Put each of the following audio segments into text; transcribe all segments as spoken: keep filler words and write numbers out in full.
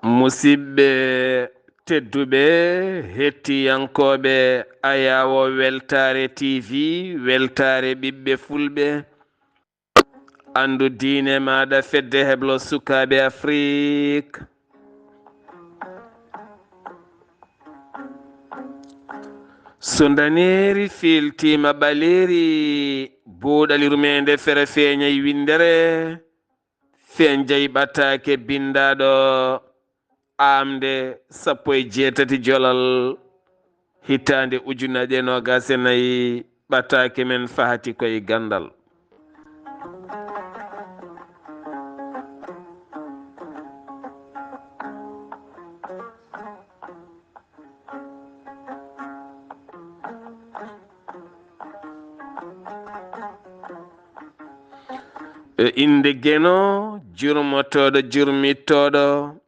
Musidɓe tedduɓe, hettiyankooɓe Ayaawo Weltaare T V, Weltaare ɓiɓɓe Fulɓe, Anndu diine maaɗa, Fedde Heblo Sukaaɓe Afrik. So ndaneeri fiiltiima ɓaleeri, buuɗali rumeende fere feeñay winndere, feeñjay ɓataake binndaaɗo aamde sappo e jeetati jolal hitaande ujunnaje e noogaas e nayi, ɓataake men fahati koye ganndal. E innde Geno, jurmotooɗo, jurmittooɗo,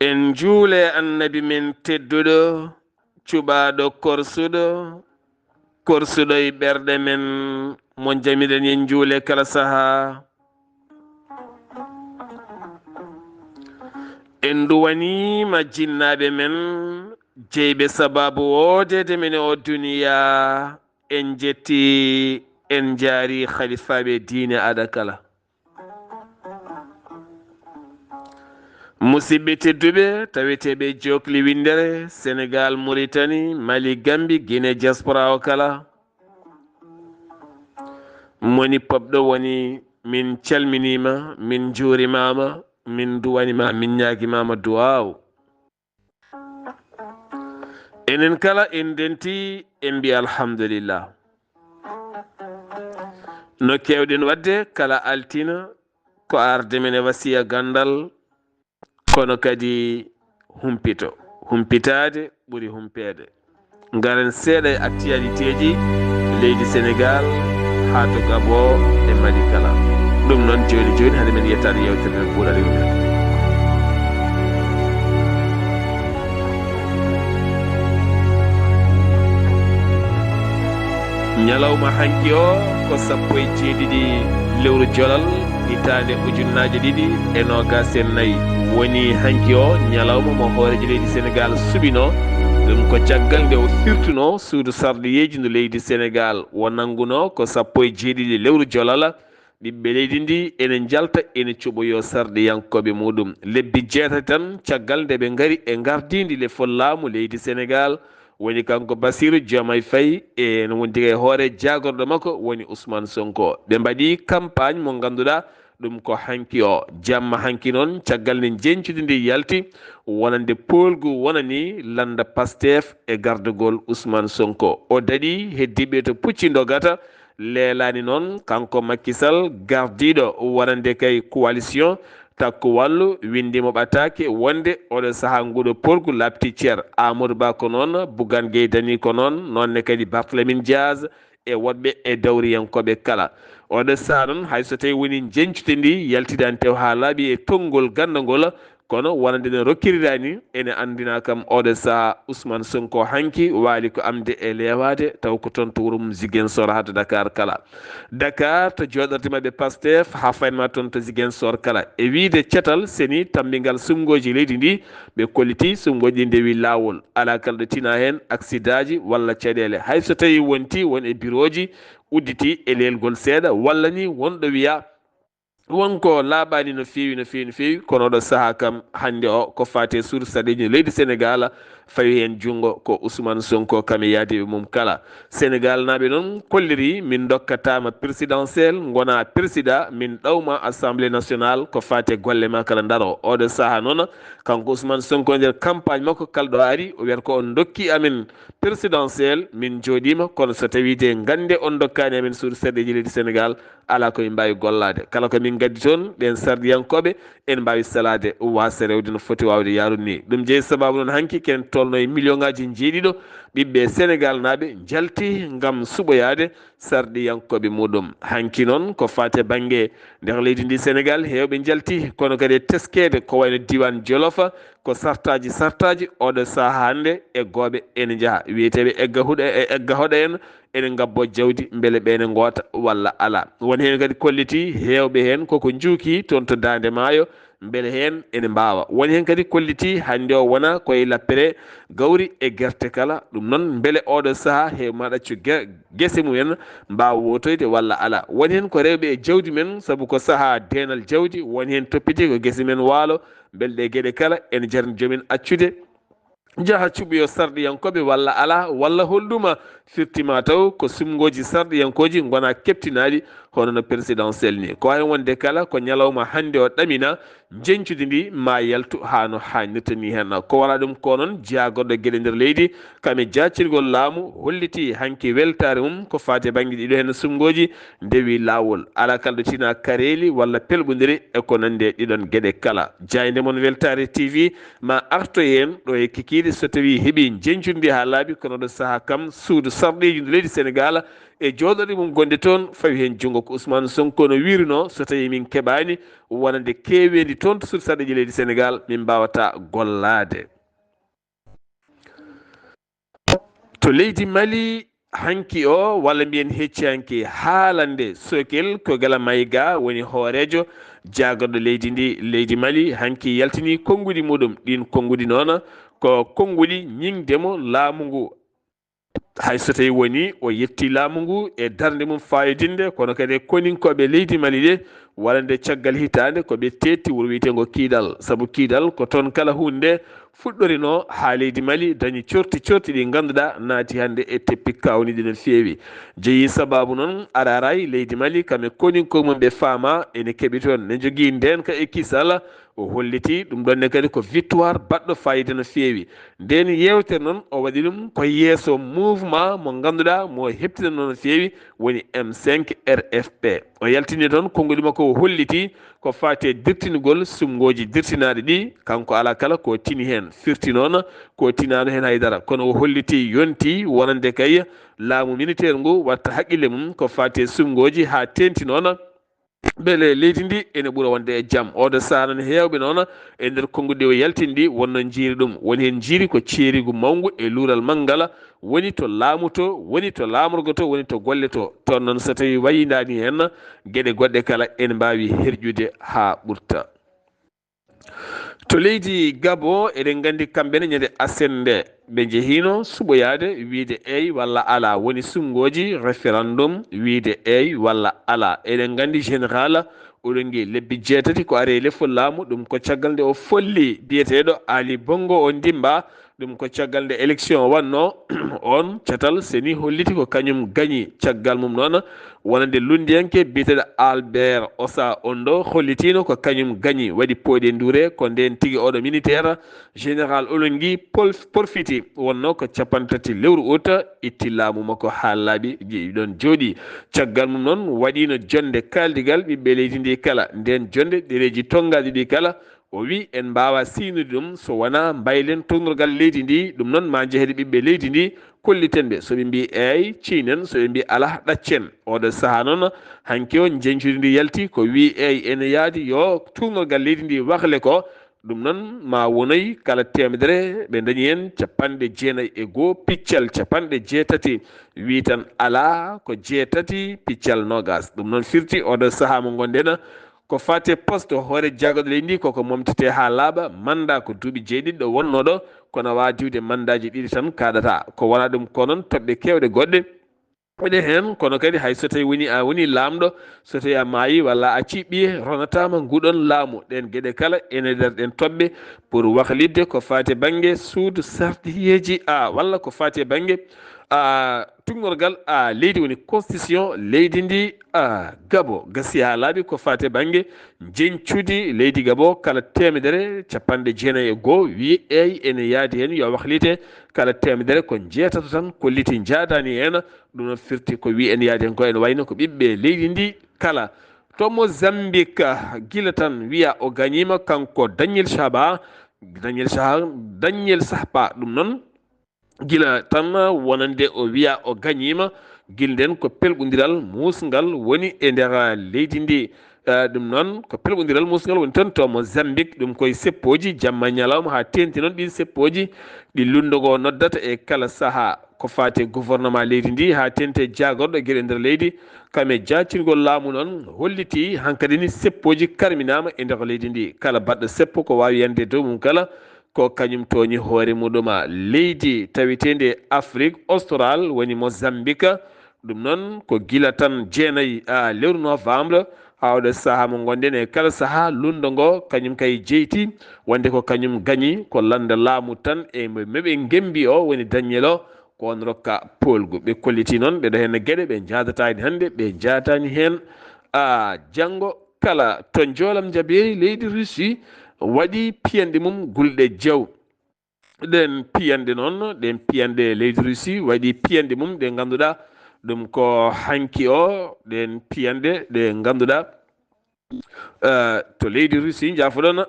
en njuule Annabi men tedduɗo, cuɓaaɗo korsuɗo, korsuɗo e ɓerɗe men, mo njamiɗen en njuule kala sahaa. En nduwaniima jinnaaɓe men, jeyɓe sabaabu woodeede men e oo duniyaa. En njetti, en njaari halifaaɓe diine aada kala. Musidɓe tedduɓe, taweteeɓe e jookli winndere, Senegaal, Muritani, Mali, Gambi, Gine, diaspora o kala. Moni popɗo woni, min calminiima, min njuurimaama, min nduwaniima, min ñaagimaama duwaaw. Enen kala en ndenti, en mbiya alhamdulillah. No keewɗen waɗde kala altine, ko arde men e wasiya ganndal, kono kadi humpito. Humpitaade ɓuri humpeede. Ngaren seeɗa e actualitéji leydi Senegaal haa to Gabon e Mali kala. Ɗum noon, jooni jooni, hade men yettaade yewtere nden, puɗɗoɗen. Ñalawma hanki o ko sappo e jeeɗiɗi lewru jolal, hitaande ujunnaaje ɗiɗi e noogaas e nayi. Woni hanki o ñalawma mo hooreejo leydi Senegaal suɓinoo. Ɗum ko caggal nde o firtunoo suudu sarɗiyeeji ndu leydi Senegaal. O nanngunoo ko sappo e jeeɗiɗi lewru jolal. Ɓiɓɓe leydi ndi ene njalta, ene cuɓoyoo sarɗiyankooɓe muɗum. Lebbi jeetati tan caggal nde ɓe ngari e ngardiindi lefol laamu leydi Senegaal, woni kanko Bassirou Diomaye Faye, e no wondi e hoore jaagorɗo makko woni Ousmane Sonko. Ɓe mbaɗi campagne mo ngannduɗaa ɗum ko hanki o. Jamma hanki noon, caggal nde njeñcudi ndi yalti, wonande poolgu wonani lannda Pastef e gardagol Ousmane Sonko. O daɗi heddiiɓe to pucci ndogata, leelaani noon kanko Macky Sall, gardiiɗo wonande kay coalition Takku Wallu, winndi mo ɓataake wonde oɗo sahaa nguɗo poolgu laaɓti cer. Amadou Ba ko noon, Bougane Gueye Dany ko noon, noon ne kadi Barthélémy Dias e woɗɓe e dawriyankooɓe kala. Oɗo sahaa noon, hay so tawi woni njeñcudi ndi yaltidaani tew haa laaɓi e tonngol ganndagol, kono wonande no rokkiriraani, ene anndina kam oɗo sahaa Ousmane Sonko hanki waali ko amde e leewaade, taw ko toon to wuro mum Ziguinchor haa to Dakar kala. Dakar to jooɗorde maɓɓe Pastef, haa faynma toon to Ziguinchor kala. E wiyde catal seni tammbingal suɓngooji leydi ndi, ɓe kolliti suɓngooji ɗi ndewi laawol. Alaa kala ɗo tina heen aksidaaji walla caɗeele. Hay so tawii wonti won e birooji udditi e leelgol seeɗa, walla ni won ɗo wiya won ko laaɓaani no feewi, no feewi, no feewi, kono oɗo sahaa kam hannde o ko faati e suudu sarɗiiji leydi Senegaal, fawi heen junngo ko Ousmane Sonko kam e yaadiiɓe mum kala. Senegaal naaɓe noon kolliri, min ndokkataama présidentiel, ngonaa président, min ɗawma Assemblée nationale, ko faati e golle ma kala ndaro. Oɗo sahaa noon, kanko Ousmane Sonko e nder campagne makko kala ɗo ari, o wiyata ko on ndokki amen présidentiel, min njooɗiima, kono so tawii de ngannde on ndokkaani amen suudu sarɗiiji leydi Senegaal, alaa ko min mbaawi gollaade. Kala ko min ngaddi toon, ɓeen sarɗiyankooɓe, en mbaawi salaade, waasa rewde no foti waawde yaarude ni. Ɗum jeyi sabaabu noon hanki ken tolno e million ngaji jeeɗiɗo ɓiɓɓe Senegal naaɓe njalti ngam suɓoyaade sarɗiyankooɓe muɗum. Hanki noon ko faate bannge nder leydi ndi Senegal, heewɓe njalti, kono kadi e teskeede ko wayno diiwaan Jolof, ko sartaaji sartaaji oɗo sahaa hannde eggooɓe ene njaha. Wiyeteeɓe egga huɗo e egga hoɗo en ene ngabbo jawdi mbele ɓe ene ngoota walla alaa. Won heen kadi kolliti heewɓe heen koko njuuki toon to Daande Maayo, mbele heen ene mbaawa. Won heen kadi kolliti hannde o wona koye lappere gawri e gerte kala. Ɗum noon mbele oɗo sahaa heew ma ɗaccu ge-, gese mumen mbaawa wotoyde walla alaa. Won heen ko rewɓe e jawdi men, sabu ko sahaa deenal jawdi, won heen toppiti ko gese men waalo, mbele ɗe geɗe kala ene jarni joomen accude njaha cuɓoyo sarɗiyankooɓe walla alaa, walla holɗuma firti ma taw ko suɓngooji sarɗiyankooji ngona keɓtinaaɗi hono no présidentiel ni. Ko waawi wonde kala ko ñalawma hannde o ɗamina njeñcudi ndi ma yaltu haa no haanirta ni heen. Ko wala ɗum ko noon jaagorɗo geɗe nder leydi kam e jaacirgol laamu holliti hanki weltaare mum ko faati e bannge ɗiɗo heen suɓngooji ndewi laawol. Alaa kala ɗo tina kareeli walla pelɓondiri e ko nanndi e ɗiɗon geɗe kala. Jaaynde mon Weltaare T V ma arto heen ɗo e kikiiɗe so tawii heɓii njeñcudi ndi haa laaɓi, kono ɗo sahaa kam suudu sarɗiiji ndu leydi Senegaal e jooɗorɗe mum gonɗe toon fawi heen junngo. Ko Ousmane Sonko no wiirunoo, so tawii min keɓaani wonande keeweendi toon to suudu sarɗiiji leydi Senegaal, min mbaawataa gollaade. To leydi Mali hanki o, walla mbiyen hecci hanki haalande Sokel ko Gala Mayga woni hooreejo jaagorɗo leydi ndi, leydi Mali hanki yaltini konnguɗi muɗum. Ɗiin konnguɗi noon ko konnguɗi ñiŋde mo laamu ngu. Hay so tawii woni o yetti laamu ngu e darnde mum faayodinde, kono kadi e koninkooɓe leydi Mali ɗe, walla nde caggal hitaande ko ɓe teetti wuro wiyeteengo Kiidal. Sabu Kiidal ko toon kala huunde fuɗɗorinoo haa leydi Mali dañi corti corti ɗi ngannduɗaa naati hannde e teppi kaawniiɗi no feewi. Jeyi sabaabu noon araaraay leydi Mali kam e koninkooɓe mum ɓe faamaa ene keɓi toon, ne njogii ndeenka e kisal. O holliti ɗum ɗoon ne kadi ko victoire baɗɗo faayiida no feewi. Ndeen yeewtere noon o waɗi ɗum ko yeeso mouvement mo ngannduɗaa mo heptinanoo no feewi, woni M cinq R F P. O yaltini toon konnguɗi makko, o holliti ko faati e dirtingol suɓngooji dirtinaaɗi ɗi, kanko alaa kala ko tini heen. Firti noon ko tinaano heen hay dara, kono o holliti yonti wonande kay laamu militaire ngu watta haqqille mum ko faati e suɓngooji haa teeŋti noon mbele leydi ndi ene ɓura wonde e jam. Oɗo sahaa noon heewɓe noon e nder konnguɗi o yaltini ɗi wonno njiiri ɗum. Woni heen njiiri ko ceeriigu mawngu e luural manngal, woni to laamu to, woni to laamorgo to, woni to golle to. Toon noon so tawii wayindaani heen, geɗe goɗɗe kala ene mbaawi herƴude haa ɓurta. To leydi Gabon, eɗen nganndi kamɓe ne ñande aset nde ɓe njehiino suɓoyaade wiyde eey walla alaa, woni suɓngooji référendum wiyde eey walla alaa. Eɗen nganndi général Oulangui lebbi jeetati ko ari e lefol laamu, ɗum ko caggal nde o folli biyeteeɗo Ali Bongo Ondimba, ɗum ko caggal nde élection wannoo. Oon catal seni holliti ko kañum gañi. Caggal mum noon, wonande lunndiyanke biyeteeɗo Albert Osa Ondo hollitiino ko kañum gañi. Waɗi pooɗi e nduure ko ndeen tigi oɗo militaire général Oulangui pol-, porfiti, wonnoo ko cappanɗe tati lewru ut, itti laamu makko haa laaɓi, ji-, ɗon jooɗii. Caggal mum noon waɗiino jonnde kaaldigal ɓiɓɓe leydi ndi kala. Ndeen jonnde ɗereeji tonngaaɗi ɗi kala, o wi en mbaawa siynude ɗum so wonaa mbaylen tuugnorgal leydi ndi. Ɗum noon ma njehe e ɓiɓɓe leydi ndi, kolliten ɓe. So ɓe mbii eey, ciinen, so ɓe mbii alaa, ɗaccen. Oɗo sahaa noon, hanki o njeñcudi ndi yalti ko wi eey ene yaadi yo tuugnorgal leydi ndi wakle ko. Ɗum noon ma wonoy kala teemedere ɓe ndañi heen cappanɗe jeenayi e goo piccal cappanɗe jeetati, wi tan alaa ko jeetati piccal noogaas. Ɗum noon firti oɗo sahaa mo ngonɗen ko faati e poste hoore jaagorɗe leydi ndi koko momtete haa laaɓa. Mannda ko duuɓi jeeɗiɗi ɗo wonnoo ɗo, kono waawa diwde manndaaji ɗiɗi tan kaaɗata. Ko wonaa ɗum ko noon toɓɓe keewɗe goɗɗe. Ene heen, kono kadi hay so tawii woni a woni laamɗo, so tawii a maayi walla a accii ɓiye, ronataama nguɗon laamu. Ɗeen geɗe kala ene nder ɗeen toɓɓe pour waklitde ko faati e bannge suudu sarɗiyeeji a, walla ko faati e bannge a, tuugnorgal a leydi, woni constitution leydi ndi a, Gabo. Gasi haa laaɓi ko faati e bannge njeñcudi leydi Gabo kala teemedere cappanɗe jeenayi e goo wi eey ene yaadi heen yo waklite, kala teemedere ko jeetato tan kolliti njaadaani heen. Ɗum noon firti ko wi en yaadi heen ko ene wayno ko ɓiɓɓe leydi ndi kala. To Mozambique, gila tan wiya o gañiima kanko Daniel Chaaba, Daniel Sahar, Daniel Sahpa, ɗum noon gila tan wonande o wiya o gañiima, gila nden ko pelɓondiral muusngal woni e nder leydi ndi. Eh, ɗum noon ko pelɓondiral muusngal woni toon to Mozambique, ɗum koye seppooji jamma e ñalawma haa teeŋti noon ɗiin seppooji ɗi lunndu ngo noddata e kala sahaa. Ko faati e gouvernement leydi ndi haa teeŋti e jaagorɗo geɗe nder leydi, kam e jaacingol laamu noon hollitii hankadi ni seppooji karminaama e nder leydi ndi. Kala baɗɗo seppo ko waawi yande e dow mum kala ko kañum tooñi hoore muɗum. Leydi taweteendi e Afrik Austral woni Mozambique. Ɗum noon ko gila tan jeenayi, a, lewru novembre, haa oɗo sahaa mo ngonɗen e kala sahaa lunndu ngo kañum kay jeyti wonde ko kañum gañi ko lannda laamu tan e mo, mo ɓe ngembi o woni Daniel o, ko on rokka poolgu. Ɓe kolliti noon ɓeɗo heen geɗe ɓe njaadataani hannde, ɓe njaataani heen, a, janngo. Kala to njoolam njabeeri leydi Russie waɗi piyanɗe mum gulɗe jeew. Ɗeen piyanɗe noon, ɗeen piyanɗe leydi Russie waɗi piyanɗe mum ɗe ngannduɗaa ɗum ko hanki o, ɗeen piyanɗe ɗe ngannduɗaa, eh, to leydi Russie, njaafoɗon.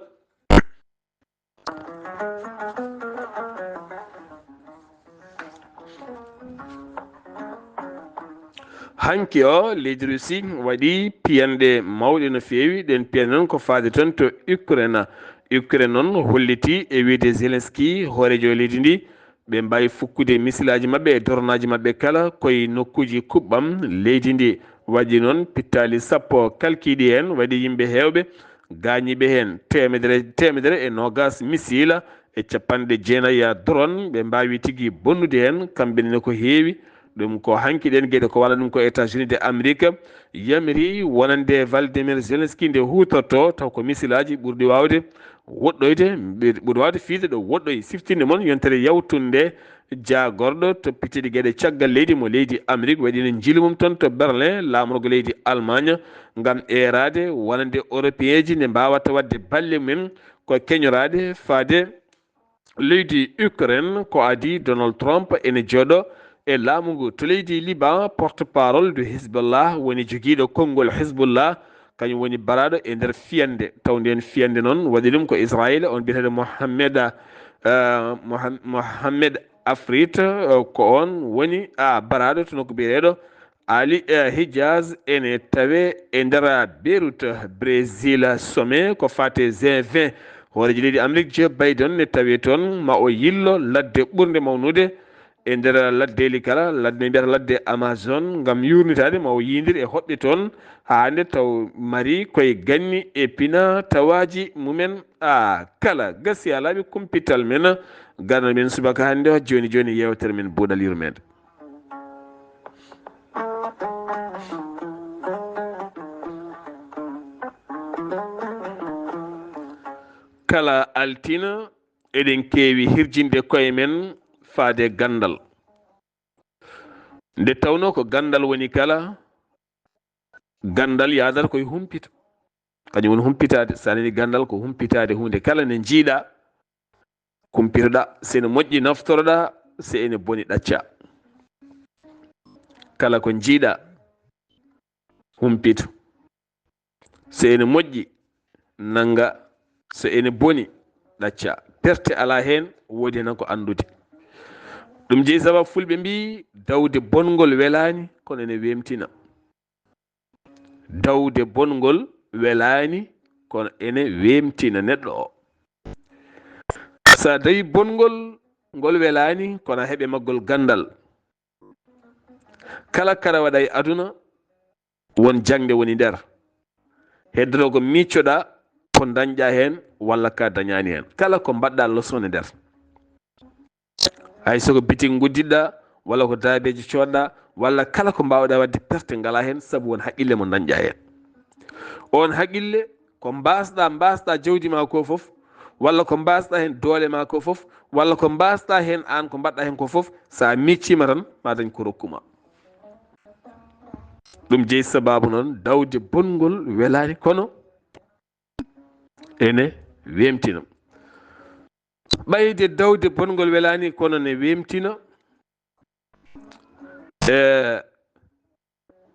Hanki o, leydi Russie waɗi piyanɗe mawɗe no feewi. Ɗeen piyanɗe noon ko faade toon to Ukraine. Ukraine noon holliti e wiyde Zelensky, hooreejo leydi ndi, ɓe mbaawi fukkude misilaaji maɓɓe e doronaaji maɓɓe kala koye nokkuuji kuɓɓam leydi ndi. Waɗi noon pittaali sappo kalkiiɗi heen, waɗi yimɓe heewɓe gaañiiɓe heen, teemedere, teemedere e noogaas misiila e capanɗe jeenayi drone ɓe mbaawi tigi bonnude heen, kamɓe ne ko heewi. Ɗum ko hanki ɗeen geɗe ko walla ɗum ko États-Unis de Amérique yamiri wonande Vladimir Zelensky nde huutorto taw ko misilaaji ɓurɗi waawde woɗɗoyde, ɓe-, ɓurɗi waawde fiyde ɗo woɗɗoyi. Siftinde mon yontere yawtunde jaagorɗo toppitiiɗo geɗe caggal leydi mo leydi Amérique waɗiino njiilu mum toon to Berlin, laamorgo leydi Allemagne, ngam eeraade wonande Européen ji nde mbaawata waɗde balle mum en ko keñoraade faade leydi Ukraine. Ko adii Donald Trump ene jooɗo e laamu ngu. To leydi Liban, porte-parole du Hezbollah woni jogiiɗo konngol Hezbollah, kañum woni baraaɗo e nder fiyande. Taw ndeen fiyande noon waɗi ɗum ko Israel, on biyeteeɗo Mohammed, eh, Moham-, Mohammed Afrit, eh, ko on woni, ah, baraaɗo to nokku biyeteeɗo Ali, eh, Hijaz ene tawe e nder Beirut, Brésil. Sommet ko fate G vingt. Hooreejo leydi Amérique Joe Biden ne tawe toon, ma o yillo ladde ɓurnde mawnude e nder laddeeli kala, ladde mbiyata ladde Amazon, ngam yuurnitaade ma o yiyndiri e hoɓɓe toon, haa nde taw mari koye ganni e pina tawaaji mumen. A kala gasi a laaɓi kumpital men, ganal men subaka hannde o, jooni jooni yeewtere men buuɗal yurmeende. Kala altina eɗen keewi hirjinde koye men faade ganndal. Nde tawnoo ko ganndal woni kala, ganndal yaadata koye humpito. Kañum woni humpitaade. So a nanii ganndal ko humpitaade huunde kala nde njiiɗa, kumpitoɗa. So ene moƴƴi, naftoroɗa. So ene boni, ɗacca. Kala ko njiiɗa, humpito. So ene moƴƴi, nannga. So ene boni, ɗacca. Perte alaa heen, woodi heen ko anndude. Ɗum jeyi sababu fulɓe mbii, dawde bonngol welaani, kono ene weemtina. Dawde bonngol welaani, kono ene weemtina neɗɗo o. So a dawi bonngol, ngol welaani, kono a heɓe maggol ganndal. Kala kara waɗa e aduna, won jaŋde woni nder. Heddoto ko miccoɗa, ko dañɗa heen, walla ka dañaani heen. Kala ko mbaɗɗa, leçon ne nder. Hay so ko bitik ngudditɗa, walla ko daabeeje coodɗa, walla kala ko mbaawɗa waɗde, perte ngalaa heen, sabu won haqqille mo dañɗa heen. Oon haqqille ko mbaasɗa, mbaasɗa jawdi ma ko fof, walla ko mbaasɗa heen doole ma ko fof, walla ko mbaasɗa heen aan ko mbaɗɗa heen ko fof, so a micciima tan, ma dañ ko rokkuma. Ɗum jeyi sababu noon dawde bonngol welaani, kono ene weemtina. Ɓayde dawde bonngol welaani, kono ne weemtina. Eh,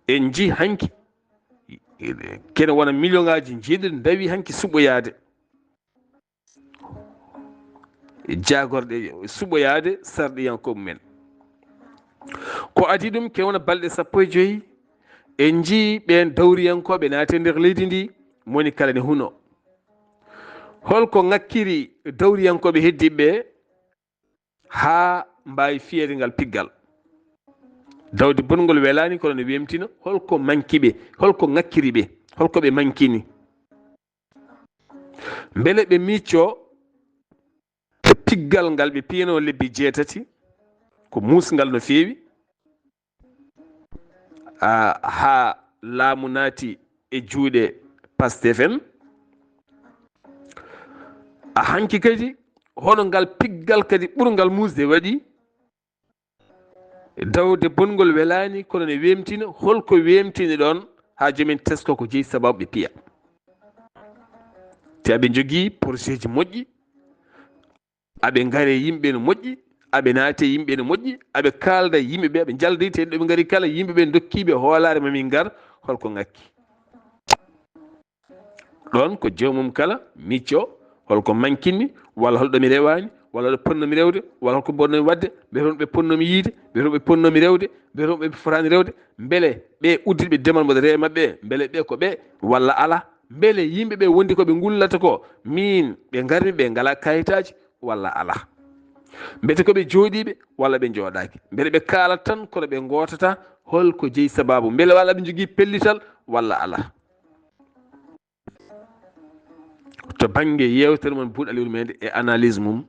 en njii hanki, kene wona million ngaaji njiiɗi ndawi hanki suɓoyaade. jaagorɗe suɓoyaade sarɗiyankooɓe men. Ko adii ɗum, kewna balɗe sappo e joy, en njii ɓeen dawriyankooɓe naati e nder leydi ndi, moni kala ne huno. Holko ŋakkiri dawriyankooɓe heddiiɓe ɓe haa mbaawi fiyeede ngal piggal? Dawde bonngol welaani, kono ne weemtina. Holko manki ɓe? Holko ŋakkiri ɓe? Holko ɓe mankini? Mbele ɓe miccoo piggal ngal ɓe piyanoo lebbi jeetati, ko muusngal no feewi, a, haa laamu naati e juuɗe Pastef en. A, hanki kadi, hono ngal piggal kadi ɓurngal muusde waɗi dawde bonngol welaani, kono ne weemtina. Holko weemtini ɗoon haa joom en tesko ko jeyi sababu ɓe piya? Te aɓe njogii projet ji moƴƴi, aɓe ngare yimɓe no moƴƴi, aɓe naate yimɓe no moƴƴi, aɓe kaalda yimɓe ɓe, aɓe njalda te ɗo ɓe ngari kala yimɓe ɓe ndokkiiɓe hoolaare ma min ngar, holko ŋakki? Ɗoon ko joomum kala micco, holko mankinmi, walla holɗo mi rewaani, walla ɗo ponnomi rewde, walla holko mbonnomi waɗde, ɓe toon ɓe ponnomi yiide, ɓe toon ɓe ponnomi rewde, ɓe toon ɓe fotaani rewde. Mbele ɓe uddiiɓe demal mboɗo rewa maɓɓe, mbele ɓe ko ɓe walla alaa? Mbele yimɓe ɓe wondi ko ɓe ngullata ko, miin ɓe ngarmi ɓe ngalaa kayitaaji walla alaa? Mbete ko ɓe jooɗiiɓe walla ɓe njooɗaaki? Mbele ɓe kaalat tan kono ɓe ngootataa? Holko jeyi sababu? Mbele walla ɓe njogii pellital walla alaa? To bannge yeewtere mon Buuɗi Aly Yurmeende e analyse mum,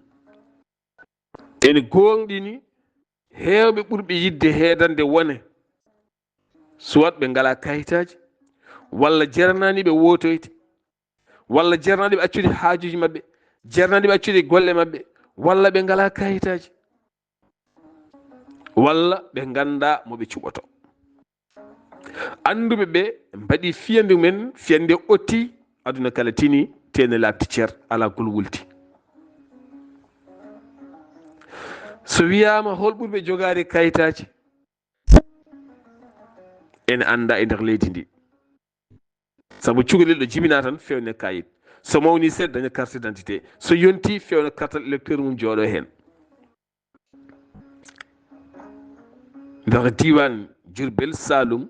ene gooŋɗini heewɓe ɓurɓe yiɗde heedande wone, soit ɓe ngalaa kayitaaji, walla jaranaani ɓe wootoyde, walla jaranaani ɓe accude haajuuji maɓɓe, jaranaani ɓe accude golle maɓɓe, walla ɓe ngalaa kayitaaji, walla ɓe nganndaa mo ɓe cuɓoto. Annduɓe ɓe mbaɗi fiyande mumen, fiyande otti, aduna kala tini, te ne laaɓti cer, alaa gol wulti. So wiyaama hol ɓurɓe jogaade kayitaaji, en anndaa e nder leydi ndi. Sabu cukalel ɗo jibinaa tan, fewne kayit. So mawni seeɗa, daña carte d'identité. So yonti, fewna carte électeur mum, jooɗo heen. Nder diiwaan Jurbel, Saalum,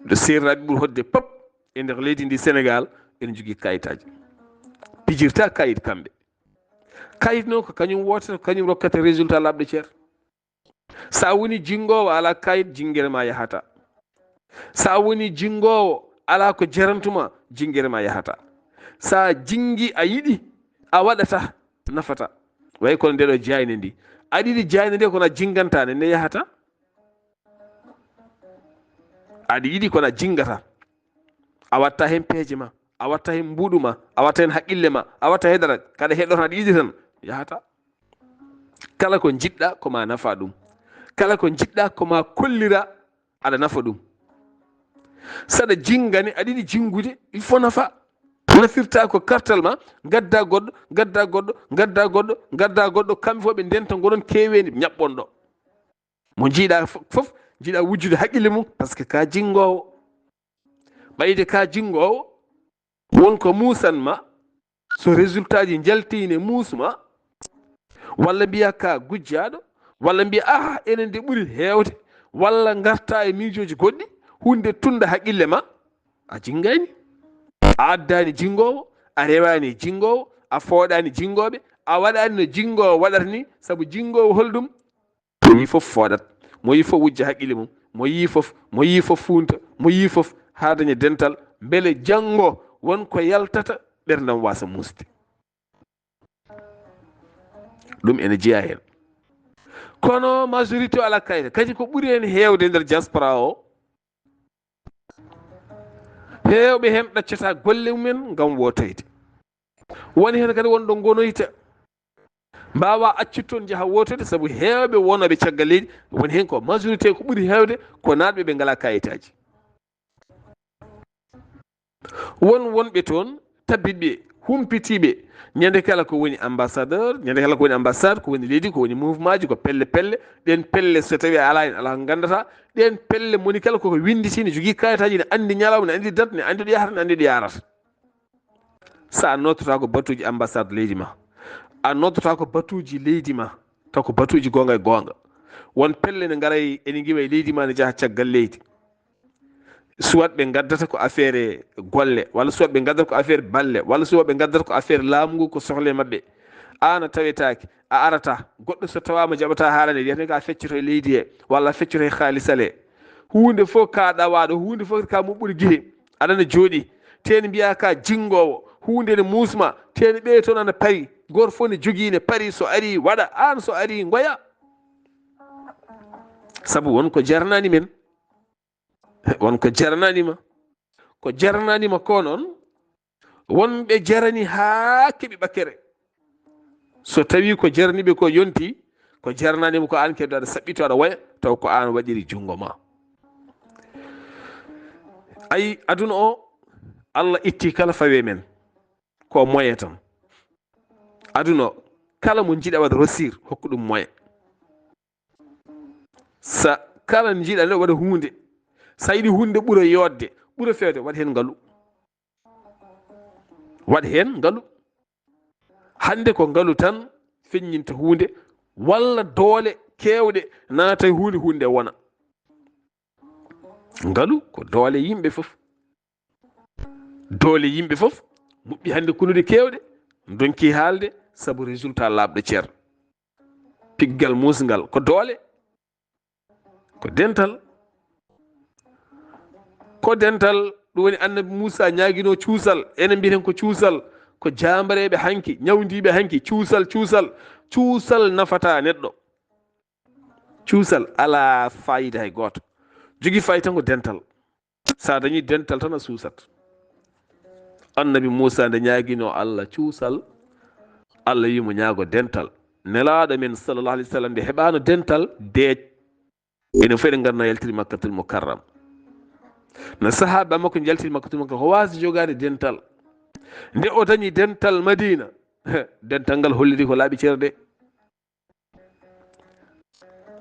ɗo seeraaɓe ɓuri hoɗde pop e nder leydi ndi Senegaal, ene njogii kayitaaji. Pijirta kayit kamɓe. Kayit noon ko kañum wootata, ko kañum rokkata résultat laaɓɗo cer. So a woni jinngoowo, a alaa kayit, jinngere ma yahataa. So a woni jinngoowo, alaa ko jarantuma, jinngere ma yahataa. So a jinngi, a yiɗi, a waɗataa, nafataa. Way kono nde ɗo jaaynde ndi. Aɗa yiɗi jaaynde nde, kono a jinngantaa nde, nde yahataa. Aɗa yiɗi, kono a jinngataa. A waɗataa heen peeje ma, a waɗataa heen mbuuɗu ma, a waɗataa heen haqqille ma, a waɗataa heen dara. Kaɗa heɗoto, aɗa yiɗi tan, yahataa. Kala ko njiɗɗa ko ma nafa ɗum. Kala ko njiɗɗa ko ma kollira aɗa nafa ɗum. Saɗa jinngani, aɗa yiɗi jinngude, il faut nafa. Nafirta ko kartal ma, ngadda goɗɗo, ngadda goɗɗo, ngadda goɗɗo, ngadda goɗɗo, kamɓe fof ɓe ndenta, ngonon keeweendi, ñaɓɓon ɗo. Mo njiiɗa fo-, fof, njiiɗa wujjude haqqille mum, parce que ka jinngoowo. Ɓayde ka jinngoowo, won ko muusan ma, so résultat ji njaltiine muus ma, walla mbiya ka gujjaaɗo, walla mbiya, "Ah, enen de ɓuri heewde," walla ngarta e miijooji goɗɗi, huunde tunda haqqille ma, a jinngayni. A addaani jinngoowo, a rewaani jinngoowo, a fooɗaani jinngooɓe, a waɗaani no jinngoowo waɗata ni, sabu jinngoowo holɗum? Mo yii fof fooɗat, mo yii fof wujja haqqille mum, mo yii fof, mo yii fof fuunta, mo yii fof haa daña dental, mbele janngo won ko yaltata, ɓerndam waasa muusde. Ɗum ene jeyaa heen. Kono majorité o alaa kayre. Kadi ko ɓuri heen heewde nder diaspora o, heewɓe heen ɗaccataa golle mumen ngam wootoyde. Woni heen kadi wonɗo ngonoyta, mbaawa accude toon, njaha wootoyde, sabu heewɓe wonooɓe caggal leydi, woni heen ko majorité, ko ɓuri heewde ko naatɓe ɓe ngalaa kayitaaji. Won wonɓe toon, tabiɓe, humpitiiɓe, ñande kala ko woni ambassadeur, ñande kala ko woni ambassade, ko woni leydi, ko woni mouvement ji, ko pelle pelle, ɗeen pelle so tawii a alaa heen, alaa ko nganndataa, ɗeen pelle moni kala koko winnditi, ne jogii kayitaaji, ne anndi ñalawma, ne anndi date, ne anndi ɗo yahata, ne anndi ɗo yaarata. So a noddataa ko batuuji ambassade leydi ma, a noddataa ko batuuji leydi ma, taw ko batuuji goonga e goonga. Won pelle ne ngaray ene ngiwa e leydi ma, ne njaha caggal leydi. Soit ɓe ngaddata ko affaire golle, walla soit ɓe ngaddata ko affaire balle, walla soit ɓe ngaddata ko affaire laamu ngu, ko sohle maɓɓe. Aan a tawetaake, a arata. Goɗɗo so tawaama jaɓata haalande, wiyata ka feccoto e leydi he, walla feccoto e haalisal he. Huunde fof ka ɗawaaɗo, huunde fof ka moɓɓude gite. Aɗa na jooɗi, te ne mbiya ka jinngoowo, huunde ne muusma, te ne ɓeya toon ana pari. Gooto fof ne jogii ne pari, so ari waɗa, aan so ari ngoya. Sabu won ko jaranaani men. Won ko jaranaani ma. Ko jaranaani ma ko noon, won ɓe jarani haa keɓi ɓakkere. So tawi ko jarani ɓe ko yonti, ko jaranaani ma ko aan keddo aɗa saɓɓito aɗa woya, taw ko aan waɗiri junngo ma. Ay, aduna o, Allah itti kala fawe men. Ko moyen tan. Aduna o, kala mo njiɗa waɗa rosir, hokku ɗum moyen. Sa kala njiɗa ne waɗa huunde. Sa yiɗi huunde ɓura yooɗde, ɓura feewde, waɗ heen ngalu. Waɗ heen ngalu. Hannde ko ngalu tan feññinta huunde, walla doole keewɗe naata e huunde, huunde wona. Ngalu ko doole yimɓe fof. Doole yimɓe fof muɓɓi hannde kunuɗe keewɗe, ndonki haalde sabu résultat laaɓɗo cer. Piggal muusngal ko doole, ko dental. Ko dental, ɗum woni Annabi Muusa ñaaginoo cuusal, enen mbiyeten ko cuusal, ko jaambareeɓe hanki, ñawndiiɓe hanki, cuusal, cuusal, cuusal nafataa neɗɗo. Cuusal alaa faayida hay gooto. Jogii faayida tan ko dental. Sa dañi dental tan a suusat. Annabi Muusa nde ñaaginoo Allah cuusal, Allah wi mo ñaago dental. Nelaaɗo men sallallahu alayhi wa sallam nde heɓaano dental, deeƴ. Enen fof eɗen nganndi no yaltiri Makkatul Mukarram. No sahaaba makko yaltiri Makkatul Mukarram, o waasi jogaade dental. Nde o dañi dental Madiina, dental ngal holliri ko laaɓi cer de.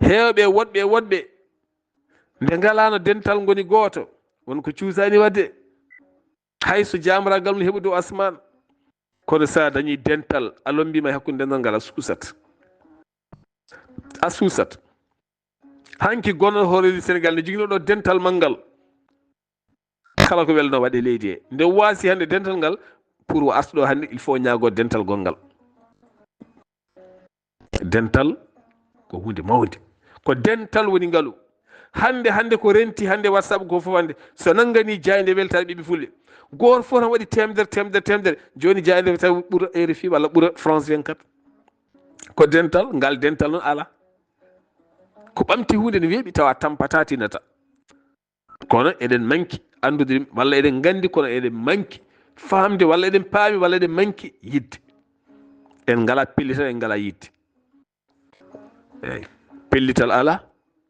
Heewɓe woɗɓe woɗɓe nde ngalaano dental ngoni gooto, won ko cuusaani waɗde. Hay so jaamraagal mum heɓu dow asmaan, kono so a dañi dental, a lombiima e hakkunde dental ngal, a suusat. A suusat. Hanki gono hoore Sénégal ne joginoo ɗo dental manngal. Kala ko welno waɗe leydi he. Nde waasi hannde dental ngal, pour o arta ɗo hannde, il faut ñaago dental gonngal. Dental ko huunde mawnde. Ko dental woni ngalu. Hannde, hannde ko renti hannde WhatsApp ko fof hannde. So nanngani jaaynde weltaare ɓiɓɓe fulɓe. Gooto fof tan waɗi teemedere, teemedere, teemedere. Jooni jaaynde tawi ɓura R F I walla ɓura France vingt-quatre. Ko dental, ngal dental noon alaa. Ko ɓamti huunde ne weeɓi tawa tampata tinata. Kono eɗen manki anndude ɗum, walla eɗen nganndi, kono eɗen manki faamde, walla eɗen paami, walla eɗen manki yiɗde. En ngalaa pellital, en ngalaa yiɗde. Eey, pellital alaa,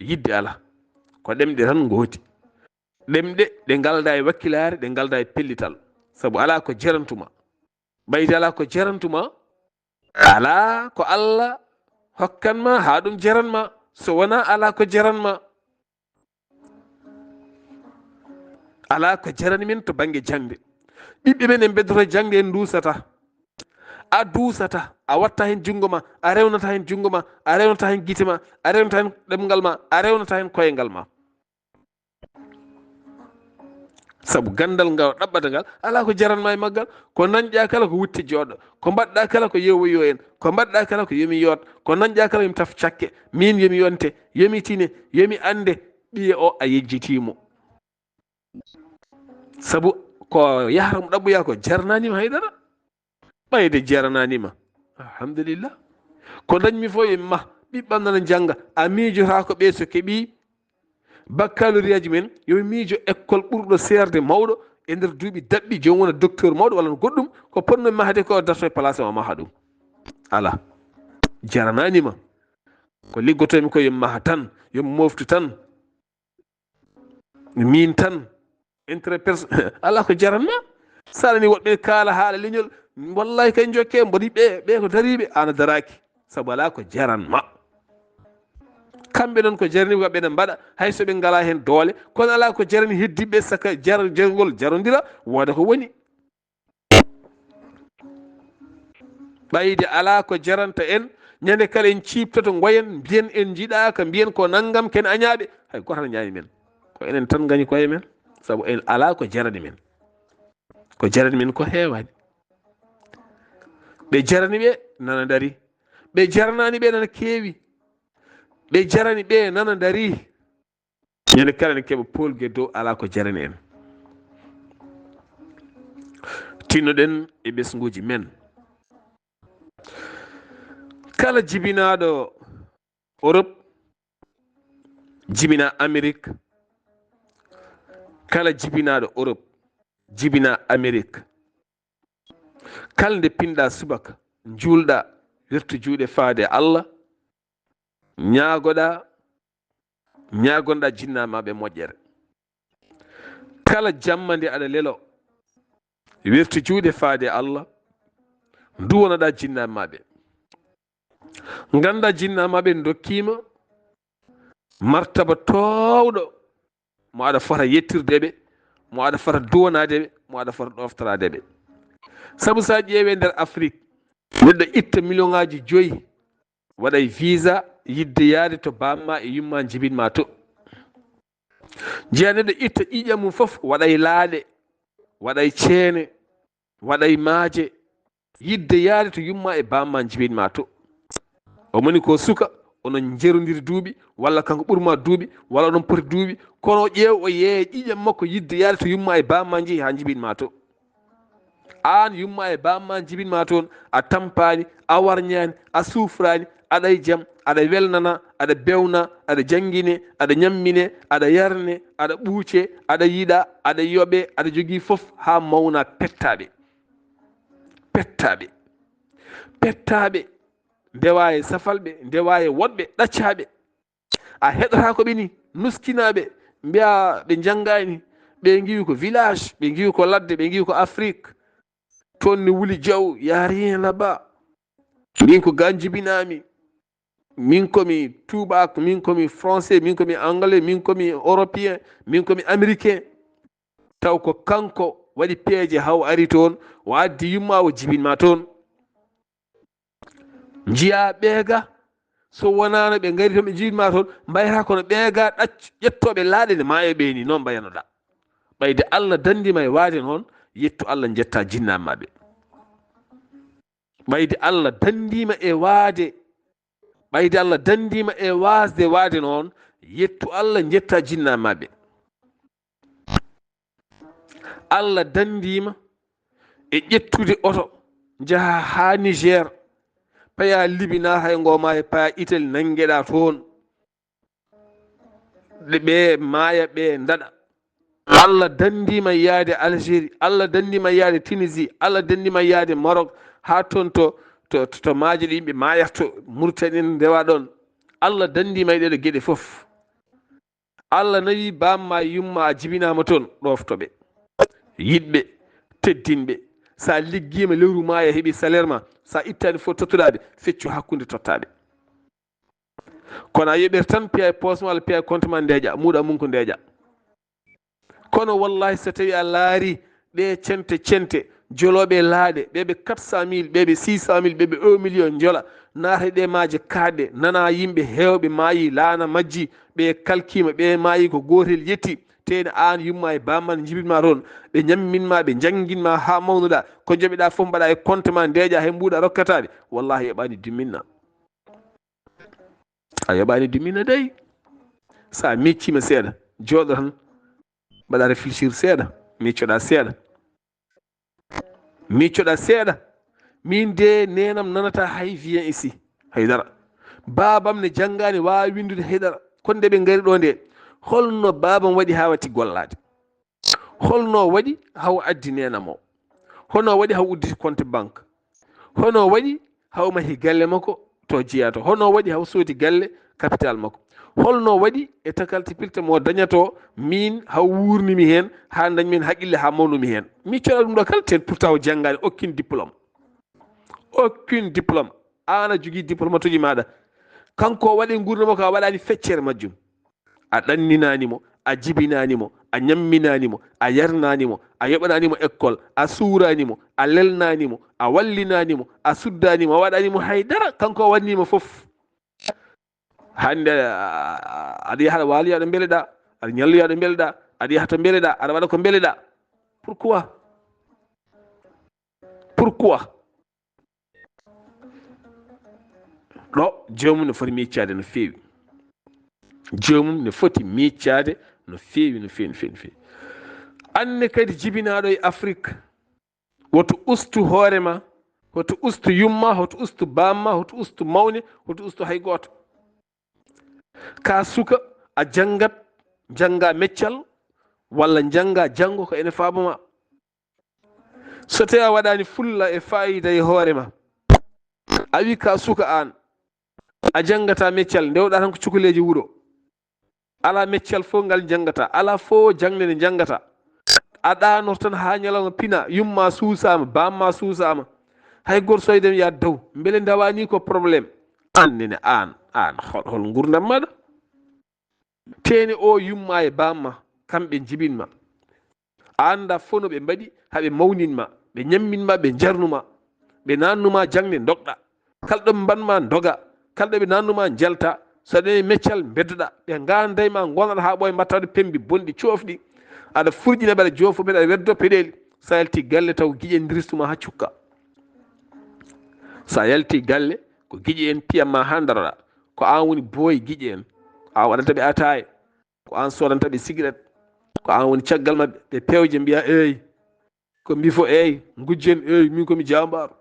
yiɗde alaa. Ko ɗemɗe tan ngoodi. Ɗemɗe ɗe ngaldaa e wakkilaare, ɗe ngaldaa e pellital. Sabu alaa ko jerantuma. Ɓayde alaa ko jerantuma, alaa ko Allah hokkan ma haa ɗum jeran ma. So wonaa alaa ko jeran ma, alaa ko jarani min to bannge jaŋde. Ɓiɓɓe men en mbeddoto jaŋde, en nduusata. A duusata, a watta heen junngo ma, a rewnata heen junngo ma, a rewnata heen gite ma, a rewnata heen ɗemngal ma, a rewnata heen koyngal ma. Sabu ganndal ngal ɗaɓɓata ngal, alaa ko jaran ma e maggal. Ko nanƴa kala ko wutte jooɗo, ko mbaɗɗa kala ko yewoyo en, ko mbaɗɗa kala ko yomi yoot, ko nanƴa kala yomi taf cakke, min yomi yonte, yomi tine, yomi annde, ɓiye o a yejjitii mo. Sabu ko yahata mo ɗaɓɓoya ko jaranaani ma hay dara. Ɓayde jaranaani ma, alhamdulillah. Ko dañmi fof e ma, ɓiɓɓam nana njannga, a miijotaako ɓe so keɓi baccalauréatji men, yo ɓe miijo école ɓurɗo seerde mawɗo e nder duuɓi daɓɓi, joom wona docteur mawɗo walla no goɗɗum, ko potno mahde ko darto e place o maha ɗum. Alaa. Jaranaani ma. Ko liggotoomi ko yo maha tan, yo moftu tan. Min tan, intérêt perso-, alaa ko jaran ma. Sa nani woɗɓe kaala haala leñol, wallahi kay jokke, mboɗi ɓe, ɓe ko dariiɓe, an a daraaki. Sabu alaa ko jaran ma. Kamɓe noon ko jarani, ko ɓe ne mbaɗa, hay so ɓe ngalaa heen doole, kono alaa ko jarani heddiiɓe, saka jar-, jargol jarondira, wooda ko woni. Ɓayde alaa ko jaranta en, ñande kala en ciiptoto, ngoyen, mbiyen en njiɗaaka, mbiyen ko nanngam, ken añaaɓe. Hay gooto añaani men. Ko enen tan ngañi koye men, sabu en alaa ko jarani men. Ko jarani men ko heewaani. Ɓe jarani ɓe nana ndarii. Ɓe jaranaani ɓe nana keewi. Ɓe jarani ɓe nana ndarii. Ñande kala ene keɓa poolge dow alaa ko jarani en. Tinnoɗen e ɓesnguuji men. Kala jibinaaɗo Europe, jibina Amérique, kala jibinaaɗo Europe, jibina Amérique. Kala nde pinɗa subaka, njuulɗa, wirtu juuɗe faade Allah, ñaagoɗa, ñaagonɗa jinnaaɓe maɓɓe moƴƴere. Kala jamma nde aɗa lelo, wirtu juuɗe faade Allah, nduwanoɗa jinnaaɓe maɓɓe. Ngannda jinnaaɓe maɓɓe ndokkiima martaba toowɗo mo aɗa fota yettirde ɓe, mo aɗa fota duwanaade ɓe, mo aɗa fota ɗoftoraade ɓe. Sabu so a ƴeewe nder Afrik, neɗɗo itta miliyoŋaaji joyi, waɗay visa yidde yaade to bamma e yumma njibinma to. Njiya neɗɗo itta ƴiiƴam mum fof, waɗay laaɗe, waɗay ceene, waɗay maaje, yidde yaade to yumma e bamma njibinma to. O moni ko suka, onon njerondiri duuɓi, walla kanko ɓurma duuɓi, walla onon poti duuɓi, kono o ƴeew, o yeeya ƴiiƴam makko yidde yaade to yumma e bamma njehi haa njibinma to. Aan yumma e bamma njibinma toon, a tampaani, a warñaani, a suufraani, aɗa e jam, aɗa welnana, aɗa bewna, aɗa janngine, aɗa ñammine, aɗa yarne, aɗa ɓuuce, aɗa yiɗa, aɗa yoɓe, aɗa jogii fof haa mawna pettaaɓe. Pettaaɓe. Pettaaɓe. Ndewa e safalɓe, ndewa e woɗɓe, ɗaccaaɓe. A heɗotaako ɓe ni, nuskinaaɓe, mbiya ɓe njanngaani, ɓe ngiwi ko village, ɓe ngiwi ko ladde, ɓe ngiwi ko Afrique. Toon ne wuli jaw, y a rien là-bas. Min ko ga njibinaami. Min ko mi tuubaako, min ko mi français, min ko mi anglais, min ko mi européen, min ko mi américain. Taw ko kanko waɗi peeje haa o ari toon, o addi yumma o jibinma toon. Njiya ɓeega, so wonaano ɓe ngari toon ɓe jibinma toon, mbayata kono ɓeega ɗacc-, ƴettooɓe laaɗe nde maayo ɓe ni, noon mbayanoɗa. Ɓayde Allah danndima e waade noon, yettu Allah njetta jinnaaɓe maɓɓe. Ɓayde Allah danndima e waade, ɓayde Allah danndima e waasde waade noon, yettu Allah njetta jinnaaɓe maɓɓe. Allah danndima e ƴettude oto, njaha haa Niger, paya Libi, naata e ngoo maayo, paya Italie, nanngeɗa toon. Ɗe ɓe maaya, ɓe ndaɗa. Allah danndima yaade Algérie, Allah danndima yaade Tunisie, Allah danndima yaade Maroc, haa toon to, to, to, to maaje ɗe yimɓe maayata to, Mauritanie, ndewa ɗoon. Allah danndima e ɗeɗo geɗe fof. Allah nawi bamma e yumma a jibinaama toon, ɗofto ɓe. Yiɗ ɓe, teddin ɓe. So a liggiima lewru ma a heɓi salaire ma, so a ittaani fof tottuɗaa ɓe, feccu hakkunde tottaa ɓe. Kono a yoɓir tan piya e poos ma walla piya e compte ma ndeeƴa, muuɗa mum ko ndeeƴa. Kono wallahi so tawi a laari ɗe cente cente, jolooɓe laaɗe, ɓe ɓe quatre cent mille, ɓe ɓe six cent mille, ɓe ɓe un million njola, naata e ɗe maaje kaaɗɗe, nana yimɓe heewɓe maayi, laana majji, ɓe kalkiima, ɓe maayi ko gootel yetti, teyna aan yumma e bamma ne njibinma toon, ɓe ñamminma, ɓe njannginma haa mawnuɗa, ko njoɓiɗa fof mbaɗa e compte ma, ndeeƴa he mbuuɗa rokkata ɓe, wallahi yoɓaani dimminna. A yoɓaani dimminna dey. So a miccima seeɗa, jooɗo tan, mbaɗa réfléchir seeɗa, miccoɗa seeɗa. Miccoɗa seeɗa. Min de neenam nanata hay viens ici, hay dara. Baabam ne janngaani, waawa winndude hay dara. Kono nde ɓe ngari ɗo nde, holno baabam waɗi haa watti gollaade? Holno waɗi haw addi neenam o? Hono waɗi haw udditi compte banque? Hono waɗi haw mahi galle makko to jeyaa to? Hono waɗi haw soodi galle capital makko? Holno waɗi e takalti pilte mo dañato min haw wuurnimi heen haa dañmi heen haqqille haa mawnumi heen? Mi coɗa ɗum ɗo kala teen, pourtant o janngaani aucun diplôme. Aucun diplôme. Aan a jogii diplôme to ƴi maaɗa. Kanko o waɗi nguurndam makko, a waɗaani feccere majjum. A ɗanninaani mo, a jibinaani mo, a ñamminaani mo, a yarnaani mo, a yoɓanaani mo école, a suuraani mo, a lelnaani mo, a wallinaani mo, a suddaani mo, a waɗaani mo hay dara, kanko o waɗnii ma fof. Hannde a- a- aɗa yaha aɗa waaloya ɗo mbeleɗaa, aɗa ñalloya ɗo mbeleɗaa, aɗa yaha to mbeleɗaa, aɗa waɗa ko mbeleɗaa. Pourquoi? Pourquoi? Ɗo joomum ne foti miccaade no feewi. Joomum ne foti miccaade no feewi, no feewi, no feewi, no feewi. Anne kadi jibinaaɗo e Afrik, woto ustu hoore ma, woto ustu yumma, woto ustu bamma, woto ustu mawne, woto ustu hay gooto. Ka suka, a janngat, jannga meccal, walla jannga janngo ko ene faaba ma. So tawi a waɗaani fulla e faayiida e hoore ma, a wi ka suka aan, a janngata meccal, ndewɗa tan ko cukalleeji wuro. Alaa meccal fof ngal janngata, alaa fof jaŋde nde janngata. A ɗaanoto tan haa ñalawma pina, yumma suusaama, bamma suusaama. Hay gooto soydem yaa daw, mbele ndawani ko problème? Aan nene, aan, aan, hol, hol ngurdam maɗa? Teene o yumma e bamma, kamɓe njibin ma. A annda fof no ɓe mbaɗi haa ɓe mawnin ma, ɓe ñammin ma, ɓe njarnu ma, ɓe nannu ma jaŋde ndogɗa. Kala ɗo ɓe mban ma ndoga, kala ɗo ɓe nannu ma njalta. So ɗen e meccal mbeddoɗa, ɓe nganda e ma, ngonata haa ɓooya, mbatta ɗo pembi bonɗi coofɗi. Aɗa furƴina, mbaɗa joofo, mbeɗa weddo peɗeeli. Sa yalti galle taw giƴe ndiristu ma haa cukka. Sa yalti galle ko giƴe en piyam ma haa ndaroɗa. Ko an woni booy giƴe en. Ko an waɗanta ɓe ataaye. Ko an sodanta ɓe sigaret. Ko an woni caggal maɓɓe. Ɓe pewje mbiya eey. Ko mbi fo eey, ngujjen eey, min ko mi jaambaaru.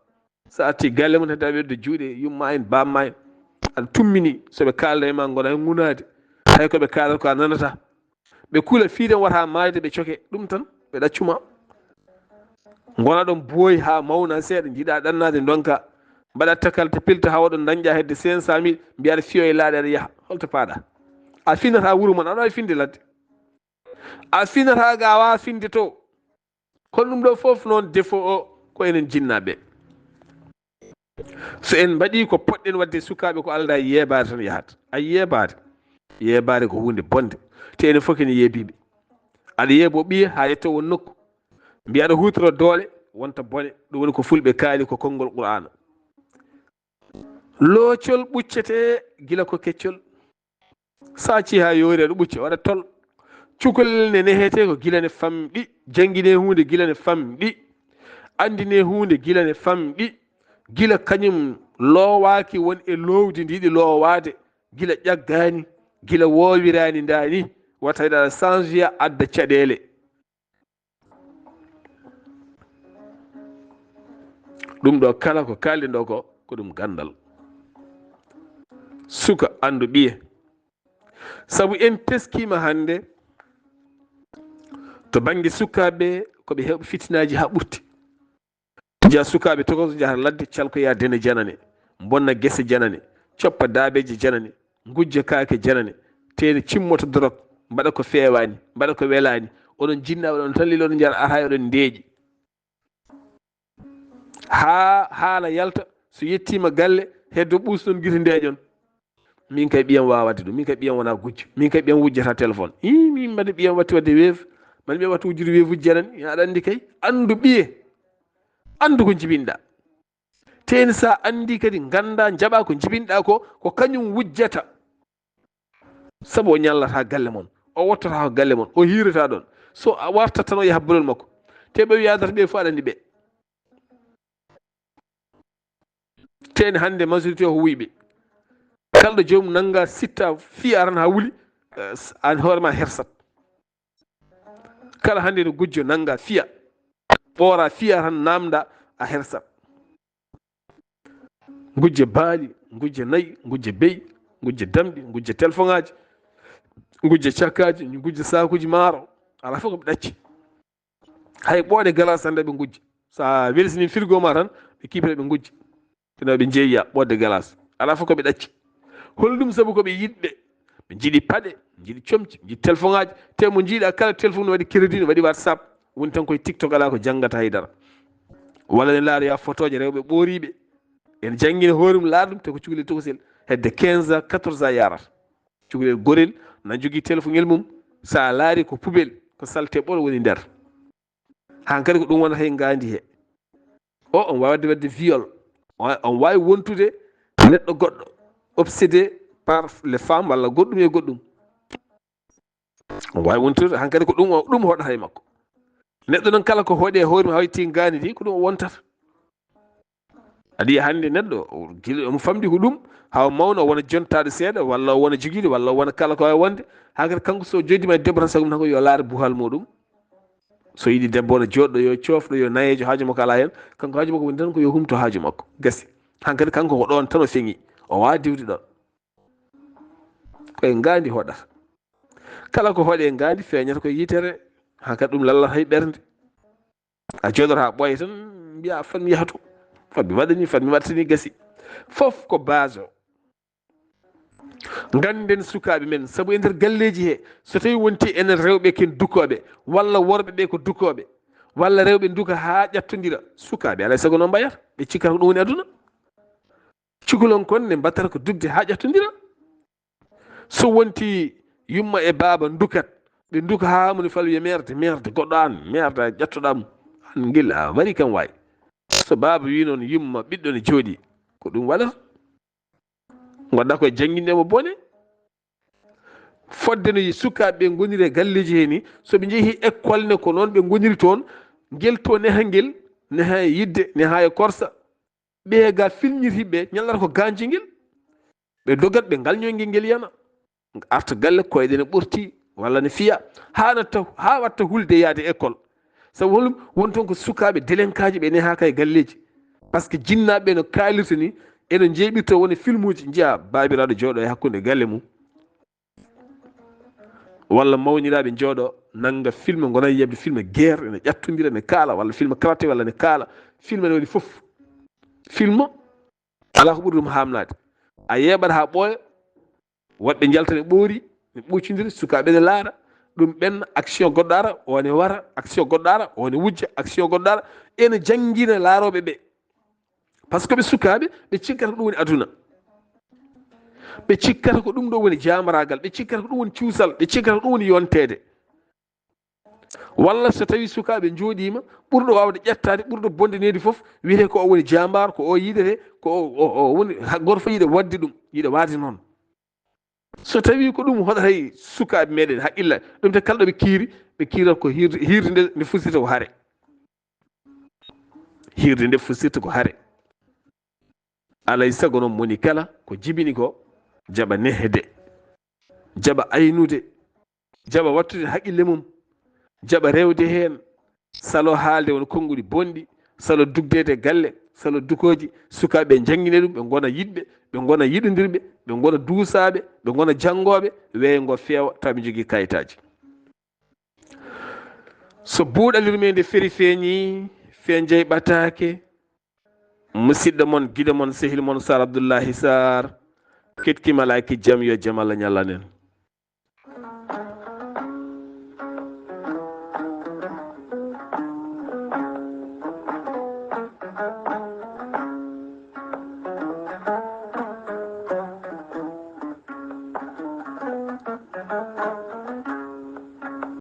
Sa arti galle mum hedda weddo juuɗe yumma en, bamma en. Aɗa tummini, so ɓe kaalda e ma ngona e ŋunaade. Hay ko ɓe kaalata ko a nanata. Ɓe kula fiiden wata maayde ɓe coke. Ɗum tan, ɓe ɗaccuma. Ngona ɗon booy haa mawna seeɗa, njiɗa ɗannaade ndonka. Mbaɗa takal te pilta haa waɗo dañƴa hedde cinq cent mille, mbiya aɗa fiyo e laaɗe aɗa yaha. Holto paaɗa? A finata wuro mon, aɗa waawi finde ladde. A finata ga a waawa finde to. Kono ɗum ɗo fof noon défaut o ko enen jinnaaɓe. So en mbaɗii ko poɗɗen waɗde sukaaɓe ko aldaa yeebaade tan yahata. A yeebaade. Yeebaade ko huunde bonde. Te enen fof kene yeebiiɓe. Aɗa yeebo ɓiye haa yetto won nokku. Mbiya aɗa huutoro doole wonta bone. Ɗum woni ko fulɓe kaali ko konngol Qur'aana. Loocol ɓuccete gila ko keccol. Sa acci haa yoori aɗa ɓucca waɗa tol. Cukalel ne nehete ko gila ne famɗi. Janngine huunde gila ne famɗi. Anndine huunde gila ne famɗi. Gila kañum loowaaki won e loowdi ndi yiɗi loowaade. Gila ƴaggaani, gila woowiraani ndaani. Wata wiɗa aɗa change ya adda caɗeele. Ɗum ɗo kala ko kaalɗen ɗo ko, ko ɗum ganndal. Suka anndu ɓiye. Sabu en teskiima hannde to bannge sukaaɓe ko ɓe heɓa fitinaaji haa ɓurti. Njiya sukaaɓe tokoso njaha ladde, calkoya dene janane, mbonna gese janane, coppa daabeeje janane, ngujja kaake janane, teene cimmoto dorog, mbaɗa ko feewaani, mbaɗa ko welaani. Oɗon jinnaaɓe, oɗon tan lilo, oɗon njara, ara hay oɗon ndeeƴi. Haa haala yalta, so yettiima galle, heddo ɓuus ɗon gite ndeeƴon. Min kay ɓiyam waawaa waɗde ɗum, min kay ɓiyam wonaa gujjo, min kay ɓiyam wujjata téléphone. Ii, min mbaɗi ɓiyam watti waɗde weef, mbaɗi ɓiyam watti wujjude weefuji janani, aɗa anndi kay, anndu ɓiye, anndu ko njibinɗa. Teeni sa anndi kadi ngannda, njaɓa ko njibinɗa ko, ko kañum wujjata. Sabu o ñallata galle mon, o wottata ko galle mon, o hiirata ɗon. So a wartat tan o yaha bolol makko. Te ɓe yadata ɓe fof aɗa anndi ɓe. Teeni hannde majorité o ko wuyɓe. Kala ɗo joomum nannga sitta fiya tan haa wuli, eh, an hoore ma hersat. Kala hannde no gujjo nannga fiya, ɓoora fiya tan naamnda a hersat. Ngujje baali, ngujje nayi, ngujje beyi, ngujje damɗi, ngujje telfoŋaaji, ngujje cakkaaji, ngujje saakuuji maaro. Alaa fof ko ɓe ɗacci. Hay ɓooɗe galas tan ɓe ngujji. So a welsini frigo ma tan, ɓe kiipira ɓe ngujji. Teno ɓe njeeya ɓooɗe galas. Alaa fof ko ɓe ɗacci. Holɗum sabu ko ɓe yiɗɓe. Ɓe njiɗi paɗe, njiɗi comci, njiɗi telfoŋaaji. Te mo njiiɗa kala telfoŋ no waɗi crédit, no waɗi WhatsApp. Woni tan koye TikTok alaa ko janngata hay dara. Walla ne laaroya fotooje rewɓe ɓooriiɓe. Ene janngina hoore mum laaɗum te ko cukalel tokosel. Hedde quinze ans, quatorze ans yarata. Cukalel gorel na jogii telefoŋel mum, So a laari ko poubelle, ko salte ɓolo woni nder. Hankadi ko ɗum wonata e ngaandi he. O, on waawi waɗde, waɗde viol. On, on waawi wontude neɗɗo goɗɗo, obsédé par les femmes walla goɗɗum e goɗɗum. On waawi wontude, hankadi ko ɗum o, ɗum hoɗata e makko. Neɗɗo noon kala ko hoɗi e hoore mum, hawti ngaandi ndi, ko ɗum o wontata. Adi hannde neɗɗo, o gila omo famɗi ko ɗum, haa o mawna, o wona jontaaɗo seeɗa, walla o wona jogiiɗo, walla o wona kala ko waawi wonde. Hankadi kanko so jooɗiima e debbo tan, sago mum tan ko yo laar buhal muɗum. So yiɗi debbo o no jooɗɗo, yo coofɗo, yo nayeejo, haaju makko alaa heen. Kanko haaju makko woni tan ko yo humto haaju makko. Gasi. Hankadi kanko ko ɗoon tan o feŋi. O waawaa diwde ɗoon. Ko e ngaandi hoɗata. Kala ko hoɗi e ngaandi feeñata ko yitere. Hankadi ɗum lallata e ɓernde. A jooɗoto haa ɓooya tan, mbiya, "Fat mi yaha to. Fat mi waɗa ni, fat mi waɗta ni." Gasi. Fof ko base o. Ngannden sukaaɓe men, sabu e nder galleeji he, so tawi wonti enen rewɓe ken dukooɓe, walla worɓe ɓe ko dukooɓe, walla rewɓe nduka haa ƴattondira, sukaaɓe alaa e sago no mbayata, ɓe cikkata ko ɗum woni aduna. Cukalon kon ne mbattata ko dukde haa ƴattondira. So wonti yumma e baaba ndukat, ɓe nduka haa moni fal wiya, "Merde, merde, goɗɗo an, merde, a ƴattoɗaa mo. An ngel a wari kam waay." So baaba wi noon yumma, ɓiɗɗo ne jooɗi, ko ɗum waɗata. Ngonɗaa koye jannginde mo bone. Fodde no sukaaɓe ɓe ngoniri e galleeji he ni, so ɓe njehi école ne, ko noon ɓe ngoniri toon, ngel to neha ngel, neha e yidde, neha e korsa. Ɓe ga filñirti ɓe, ñallata ko gaanji ngel. Ɓe dogat, ɓe ngalñoy ngel, ngel yana. Arta galle, koyɗe ne ɓorti, walla ne fiya. Haa natta, haa watta hulde yaade école. Sabu holum? Won toon ko sukaaɓe délinquantji ɓe nehaaka e galleeji. Par ce que jinnaaɓe ɓe no kaalirta ni, eno njeeɓirta woni filmuuji, njiya baabiraaɗo jooɗo e hakkunde galle mum. Walla mawniraaɓe njooɗo, nannga film, ngona yeɓde film guerre, ene ƴattondira, ene kaala, walla film karaté, walla ene kaala. Film ene waɗi fof. Film, alaa ko ɓuri ɗum haamnaade. A yeeɓat haa ɓooya, woɗɓe njalta ne ɓoori, ne ɓuucindiri, sukaaɓe ne laara, ɗum ɓenna, action goɗɗo ara, o ne wara, action goɗɗo ara, o ne wujja, action goɗɗo ara, ene janngina laarooɓe ɓe. Par ce que ɓe sukaaɓe, ɓe cikkata ko ɗum woni aduna. Ɓe cikkata ko ɗum ɗo woni jaamaragal, ɓe cikkata ko ɗum woni cuusal, ɓe cikkata ko ɗum woni yonteede. Walla so tawi sukaaɓe njooɗiima, ɓurɗo waawde ƴettaade, ɓurɗo bonde needi fof, wiyetee ko o woni jaambaar, ko o yiɗetee, ko o, o, o woni ha-, gooto fof yiɗa waɗde ɗum, yiɗa waade noon. So tawi ko ɗum hoɗata e sukaaɓe meɗen haqqilla, ɗum te kala ɗo ɓe kiiri, ɓe kiirata ko hiirde, hiirde nde, nde fusirta ko hare. Hiirde nde fusirta ko hare. Alay sago noon moni kala ko jibini ko jaɓa nehde, jaɓa aynude, jaɓa wattude haqqille mum, jaɓa rewde heen, salo haalde won konnguɗi bonɗi, salo dugdeede galle, salo dukooji, sukaaɓe ɓe njanngine ɗum, ɓe ngona yiɗɓe, ɓe ngona yiɗondirɓe, ɓe ngona duusaaɓe, ɓe ngona janngooɓe, weeyo ngo feewa, tawa ɓe njogii kayitaaji. So buuɗalirmeende feri feeñi, fee jeyɓataake, musidɗo mon, giɗo mon, sehil mon, Sar Abdullahi Sar, ketki malaaki jam, yo jam Allah ñallan en.